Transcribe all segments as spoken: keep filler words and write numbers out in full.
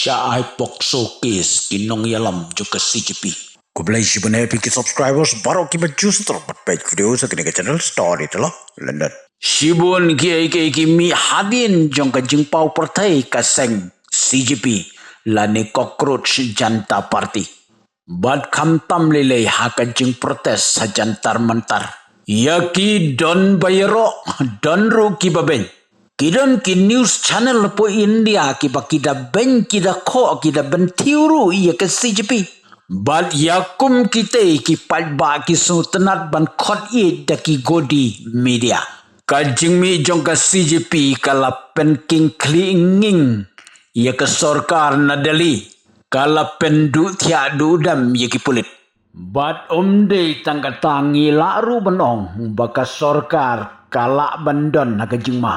sha ai POCSO case ki nongïalam jong ka C J P. Khublei shibun ïa phi ki subscribers baroh kiba ju sngewthuh bad peit video sha kane ka channel Storyteller London. Shibun kiei kiei ki mih hadien jong ka jingpaw pyrthei ka seng C J P lane Cockroach Janta Party. Bad khamtam lei lei ha ka jingprotest ha Jantar Mantar. Ïa ki don ba ïaroh, don ruh kiba beiñ. Ki don ki news channel hapoh India kiba ki da beiñ, ki da khoh, ki da bynthiew ruh ïa ka C J P. Bad ïa kum kitei ki paidbah ki sngewtynnat ban khot ïeit da ki godi media. Ka jingmih jong ka C J P ka la pynkhih khlieh nging ïa ka sorkar na Delhi. Ka la pynduh thiah duh dem ïa ki pulit. Bad ym dei tang kata, ngi lah ruh ban ong ba ka sorkar ka lah ban don ha ka jingma.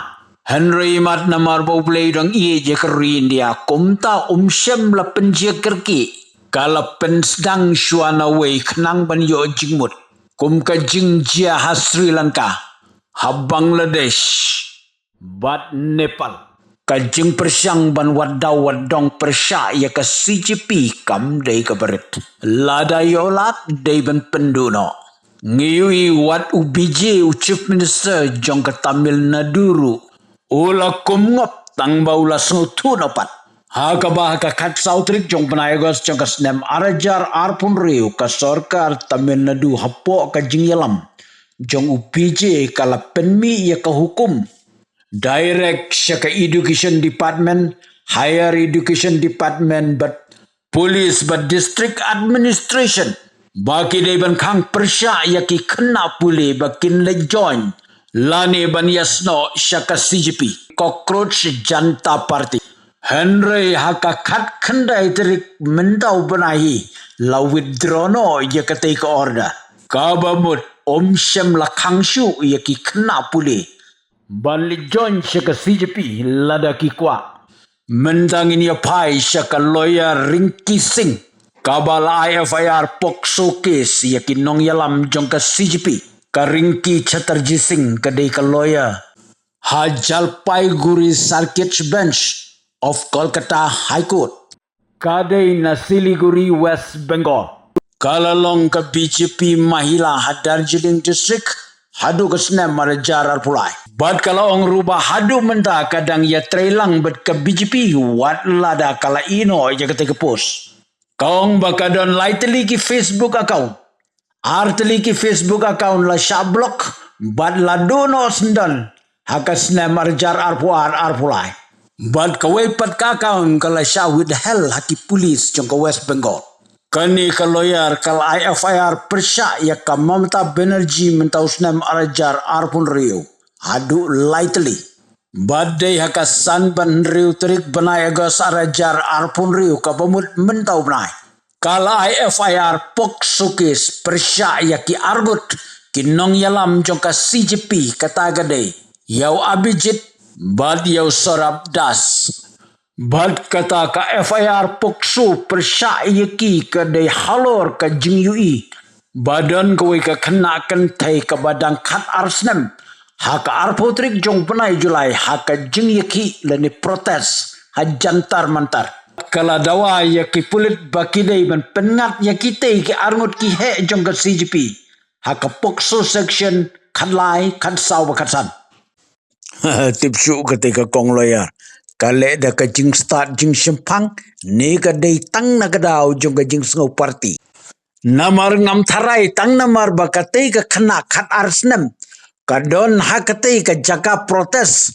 Hynrei mat namar ba U Blei u dang ïeit ïa ka ri India, kumta um shym la pynjia kyrkieh. Ka la pynsdang shuwa na wei khnang ban ïoh jingmut. Kum ka jingjia ha Sri Lanka, ha Bangladesh bad Nepal. Ka jingpyrshang ban wad daw wad dong pyrshah ïa ka C J P kam dei kaba rit. Lada ïoh lad dei ban pynduh noh. Ngi ïohi wat u B J, u Chief Minister jong ka Tamil Nadu ruh, u la kum ngop tang ba u la sngewthuh noh pat. Ha kaba ha ka khatsaw tarik jong u bnai August jong ka snem ar hajar arphew hynriew, ka sorkar Tamil Nadu hapoh ka jingïalam jong u B J ka la pynmih ïa ka hukum direct sha ka Education Department, Higher Education Department bad Police bad District Administration ba ki dei ban khang pyrshah ïa ki khynnah pule ba kin leit join lane ban ïasnoh sha ka C J P, Cockroach Janta Party. Hynrei ha ka khatkhyndai tarik mynta u bnai hi la withdraw noh ïa katei ka order. Kaba mut um shym la khang shuh ïa ki khynnah pule ban leit join sha ka C J P lada ki kwah. Mynta ngin ïa phai sha ka lawyer Rinki Singh, kaba la ai F I R POCSO case ïa ki nongïalam jong ka C J P. Ka Rinki Chatterjee Singh ka dei ka lawyer ha Jalpaiguri Circuit Bench of Kolkata High Court. Ka dei na Siliguri, West Bengal. Ka la long ka B J P mahila ha Darjeeling District haduh ka snem ar hajar arphew lai. Bad ka la ong ruh ba haduh mynta ka dang ïatrei lang bad ka B J P wat lada ka la ïehnoh ïa katei ka post. Ka ong ba ka don lai tylli ki Facebook account. Ar tylli ki Facebook account la shah block bad la duh noh syndon ha ka snem ar hajar arphew ar, arphew lai. Bad kawei pat ka account ka la shah withheld ha ki pulit jong ka West Bengal. Kane ka lawyer ka la ai F I R pyrshah ïa ka Mamata Banerjee mynta u snem ar hajar arphew hynriew haduh lai tylli. Bad dei ha ka san bad hynriew tarik bnai August ar hajar arphew hynriew, kaba mut mynta u bnai, ka la ai F I R POCSO case pyrshah ïa ki arngut ki nongïalam jong ka C J P, kata ka dei ïa u Abhijit bad ïa u Saurabh Das. Bad kata ka F I R POCSO pyrshah ïa ki ka dei halor ka jingïohi ba don kawei ka khynnah kynthei kaba dang khatar snem ha ka arphew tarik jong u bnai July ha ka jingïakhih lane protest ha Jantar Mantar. Ka la dawa ïa ki pulit ba ki dei ban pynngat ïa kitei ki arngut ki heh jong ka C J P ha ka POCSO section khatlai, khatsaw bad khatsan. Tip shuh katei ka kong lawyer. Ka leh da ka jingstad jingshemphang ne ka dei tang na ka daw jong ka jingsngew party. Namar ngam tharai tang namar ba katei ka khynnah khatar snem ka don ha katei ka jaka protest,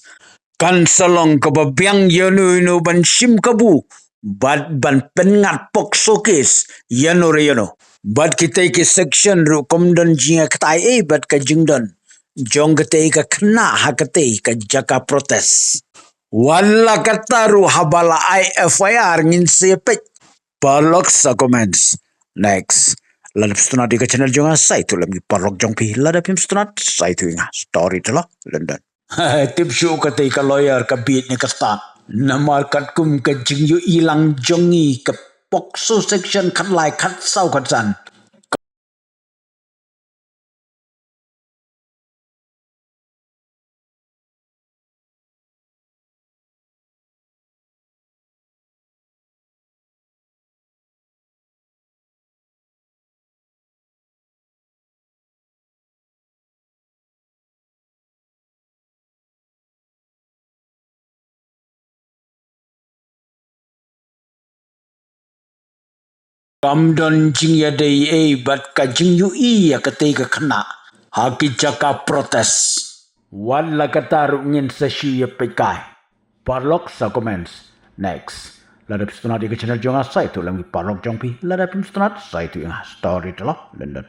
kan sa long kaba biang ïano ïano ban shim kabu bad ban pynngat POCSO case ïano re ïano. Bad kitei ki section ruh kam don jingïaktai ei bad ka jingdon jong katei ka khynnah ha katei ka jaka protest. Wat la katta ruh haba la ai F I R ngin sa peit. Paralok sa comments. Next. Lada phi sngewtynnat ïa ka channel jong nga, sa ïathuh lem ïa ki paralok jong phi. Lada phim sngewtynnat, sa ïathuh ïa nga. Storyteller London. Tip shuh katei ka lawyer ka bieit ne ka stad. Namar katkum ka jingïohi lang jong ngi ka POCSO section khatlai, khatsaw, khatsan. Kam don jingïadei ei bad ka jingïohi ïa katei ka khynnah ha ki jaka protest. Wat la katta ruh ngin sa shu ïa peit kai. Paralok sa comments. Next. Lada phi sngewtynnat ïa ka channel jong nga sa ïathuh lem ïa ki paralok jong phi. Lada phim sngewtynnat sa ïathuh ïa nga. Storyteller London.